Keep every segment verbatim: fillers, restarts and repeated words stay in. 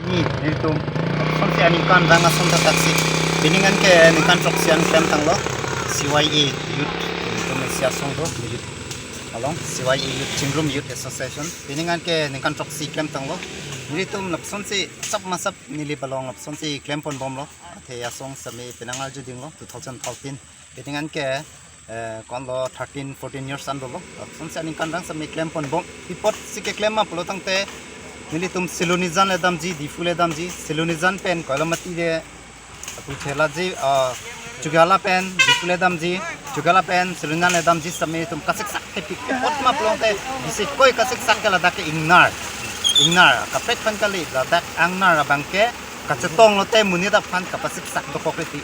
Ni, nelitum, sonsi aningkan rang ason ta taksi. Pining an ke ningkan throksi an klemtanglo. C Y A Youth, nelitum isi asong do, neli along C Y A Youth, Chingrum Youth Association. Pining an ke ningkan throksi klemtanglo. Nelitum lapsonsi asap masap neli palong lapsonsi klempon bomlo. Athe asong sitame penang arju dinglo, two thousand thirteen. Pining an ke, eh, konlo thirteen, fourteen years an dolo. Lapsonsi aningkan rang sitame klempon bom. Pi apotsi keklem ma pulo tangte, nelitum Silonijan le damji, Diphu le damji, Silonijan pen Koilamati le, apu thela ji, ah, Chokihola pen, Diphu le damji, Chokihola pen, Silonijan le damji sitame nelitum kasiksak thepik. Pi apot ma pulo tangte, bisi koi kasiksak ke ladak ke ingnar. Ingnar, kaprek pen kali, ladak ingnar abang ke, kachetong lote monit aphan kapasiksak dokok reti.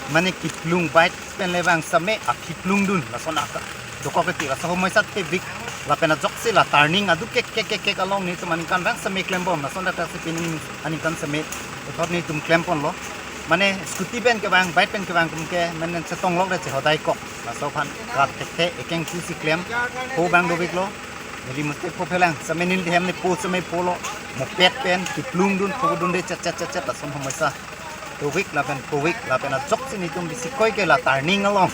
Mane kiplung bike pen le vang sitame akiplung dun lason aka dokok reti, laso homoi sat pebik lapen ajoksi la turning adu kek kek kek kek along nelitum aningkan rang sitame klembom, lason dak si pining aningkan sitame puthot nelitum klemponlo. Mane scooty pen kevang, bike pen kevang atum ke mane chetong lok le chehodai kok. Laso aphan rat thekthe ekeng pusi klem ho bang dovik lo. Neli mesti po phelang, sitame neli hem ne po sitame polo, moped pen kiplung dun, po dun de chet chet chet chet, lason homoi sa. Dovik lapen povik lapen ajoksi nelitum bisi koi ke la turning along.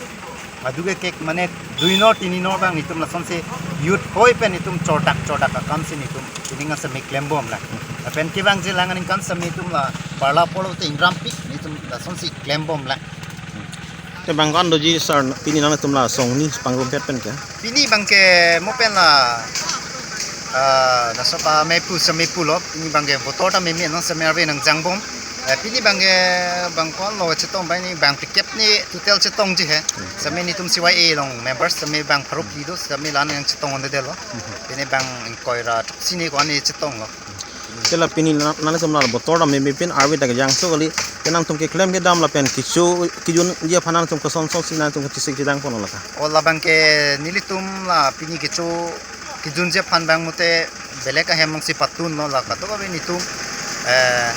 Adu ke kek mane dui nor tini nor bang nelitum lasonsi youth hoi pen nelitum chordak chordak akam si nelitum pining an sitame klembom lang. Lapen kevangji lang aningkan sitame nelitum la parla polo te ingrampik nelitum lasonsi klembom lang. Te bang ko-an doji sir, pini nanglitum la song ni pangrumpet pen ke? Pini bang ke mo pen la, ah, Nasap amei pu sitame pulo, pini bang ke voter ta meme non sitame arve nangjangbom. Eh, pini bang ke bang ko-an lo chetong bang ni bang pikep ni total chetongji he. Sitame nelitum C Y A along members sitame bang pharo phli do, sitame la-an nangchetong-ongdedetlo. Pini bang ingkoi ra throksi ni ko-an ni chetonglo. Te la pini na, nanglitum la voter ta meme pen arve ta kejangso kali, te nangtum keklem kedam lapen kecho kejunji aphan nangtum koson sonsi nangtum kechesik chedangpon laka? O labang ke nelitum la pini kecho kejunji aphan bang mute belek ahem alongsi patunlo, la kadokave nelitum, eh,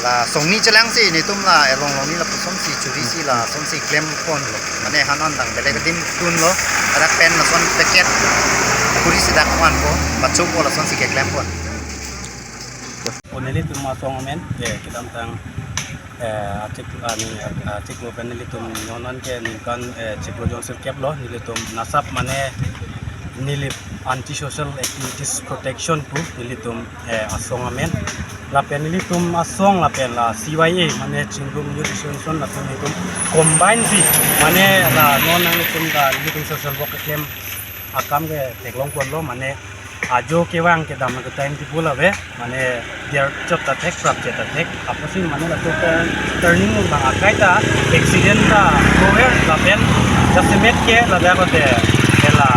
la song ni chelangsi nelitum la along along ni lapusonsi churisi lasonsi klemponlo. Mane han an dang belek adim tunlo, adak pen lason packet kurisi dak vanpo, pachopo lasonsi keklempon. O nelitum asong amen, eh, kedamtang, eh, achik, ah, ni, ah, achiklo pen nelitum non an ke ningkan, eh, chiklo jongsi keplo, nelitum Nasap mane Nilip Anti Social Activities Protection pu nelitum, eh, asong amen. Lapen nelitum asong lapen la C Y A mane Chingrum Youth Association lapen nelitum combine si mane la non nanglitum ta nelitum social work keklem akam ke theklongponlo, mane ajo kevang kedam ke time table ave, mane der chot ta thek, prap chet ta thek, apotsi mane la total turning bang akai ta accident ta over lapen jasemet ke ladak kote la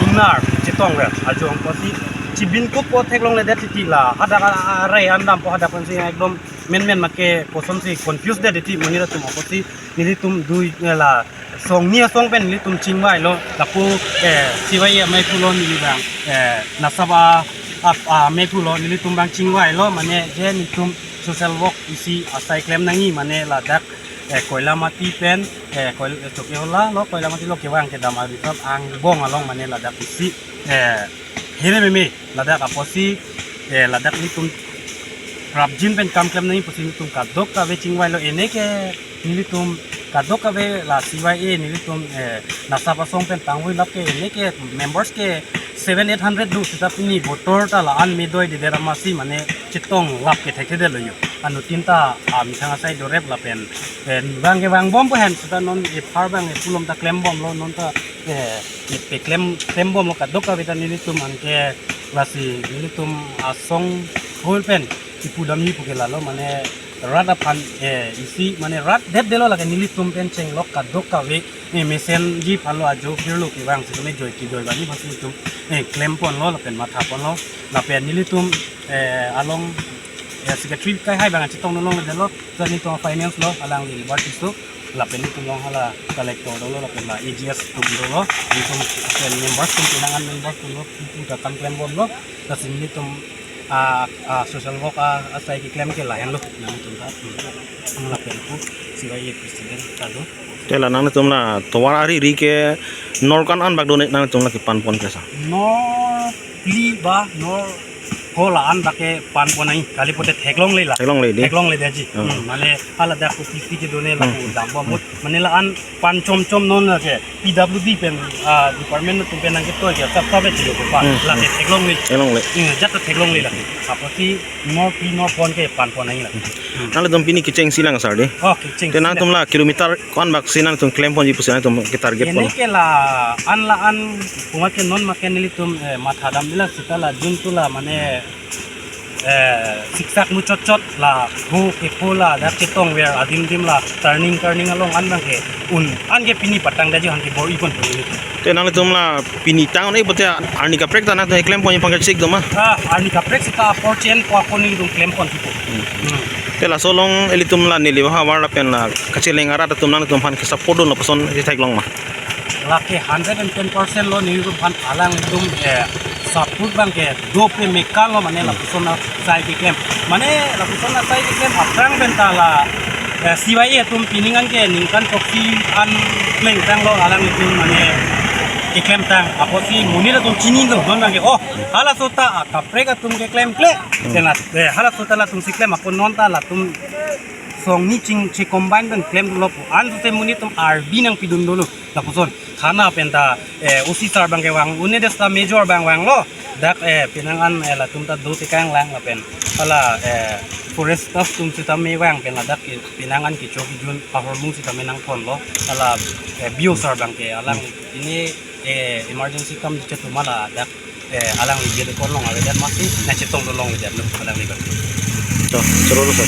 ingnar chetongver ajo apotsi chibin kup po theklongledet titi la hadak arai an dampo, hadak pensi ekdom menmen make kosonsi confuse det titi monit atum, apotsi nelitum dui, eh, la song ni asong pen nelitum chingvailo, lapu, eh, C Y A amei pulo neli bang, eh, Nasap a, a, amei pulo nelitum bang chingvailo, mane je nelitum social work isi asai klem nangji mane ladak, eh, Koilamati pen, eh, Koi, eh, Chokihola lo, Koilamati lo kevang kedam a-reserve angbong along mane ladak isi, eh, here meme ladak apotsi, eh, ladak nelitum prapjin pen kam klem nangji pusi nelitum kadokave chingvailo, ene ke nelitum kadokave la C Y A nelitum, eh, Nasap asong pen tangvoi lap ke ene ke members ke seven eight hundred do, seta pini voter ta la-an medoidedet amatsi mane chetonglap ke thekthedetlo yo. Anuttin ta amethang asai dorep lapen, eh, bang ke vangbom pu hen, seta non ephar bang epulom ta klembomlo, non ta, eh, ipe klem klembomlo kadokave ta nelitum anke lasi nelitum asong hol pen ipu damji pu ke lalo mane rat aphan, eh, isi mane rat detdetlo, lake nelitum pen chenglok kadokave, eh, mesenji aphanlo ajo pirlo kevang sitame joi kejoi bani aphan nelitum, eh, klemponlo lapen mathaponlo lapen nelitum, eh, along, eh, secretary kai hai bang chetong nangledetlo, so nelitum finance lo alangli Liberty so lapen nelitum along hala collector dolo lapen la A G S atum dolo, nelitum lapen members atum, pinangan members atumlo, puta kam klembomlo, lasi nelitum a, a social work a, asai keklem ke lahenlo, nelitum ta, lapen pu C Y A president ta do. Te la nangtum la tovar ari ri ke nor ko-an bak do ne nangtum la kepanpon ke sa? Nor phli ba, nor Ko la-an dak ke pan pon nangji, kali pote theklongle la. Theklongle dei. Theklongle dei ji. Hmm. Hmm, mane hala dak ko P C ke done la Hmm. ko dambom ahut. Mane la-an pan chom chom non la ke P W D pen, ah, department atum pen nangketoi ke sap sap le chilo ko pan. Hmm. La ke theklongle. Theklongle. Hmm, jat ta theklongle la ke. Apotsi nor pi nor pon ke pan pon nangji la. Hmm. Nanglitum pini kechengsi lang sar dei. Oh, kechengsi Te nangtum lang. La kilometer ko-an bak si nangtum klem ponji pusi nangtum ke target Ene pon. Ke la-an la-an punga ke non make nelitum, eh, matha damde la seta la jun tu la mane, eh, siksak muchot chot la ho kepo la dak chetongver adim dim la turning turning along an bang ke un an ke pini patang daji han ke bor-i pon pon nelitum. Te nanglitum la pini tang ne pote arni kaprek ta nangtum klem ponji pangkachik do ma? Ah, arni kaprek seta apor chen po ako nelitum klem pon tipo. Hmm. Hmm. Te laso along ilitum la neli ba havar lapen la kacheleng arat atum nangtum aphan ke support dun lapuson si theklong ma? La ke hundred and ten percent lo nelitum aphan alanglitum, eh, support bang ke dopre mekal lo mane Hmm. lapuson asai keklem. Mane lapuson asai keklem aphrang pen ta la, eh, C Y A atum pining an ke ningkan throksi an plengtang lo alanglitum mane keklemtang. Apotsi monit atum chinilo non bang ke, oh, halaso ta, ah, kaprek atum keklem kle. Hmm. Te la, eh, halaso ta latum si klem ako non ta latum songni ching che combine pen klem lo pu. An suse monit atum arbi nangpidun dolo. Lapuson. Thana pen ta, eh, O C sir bang ke vang. Une des ta major bang vanglo. Dak, eh, penang an, eh, latum ta do tekang lang lapen. Hala, eh, forest staff atum sitame vang pen ladak ke penang an kecho kejun ahormu sitame nangponlo. Hala, eh, B O sir bang ke alang ini, eh, emergency kam chetuma ladak, eh, alangli dia de konlong avedet masi nangchetong dolongledet lo alangli bang. To, choro lo sir.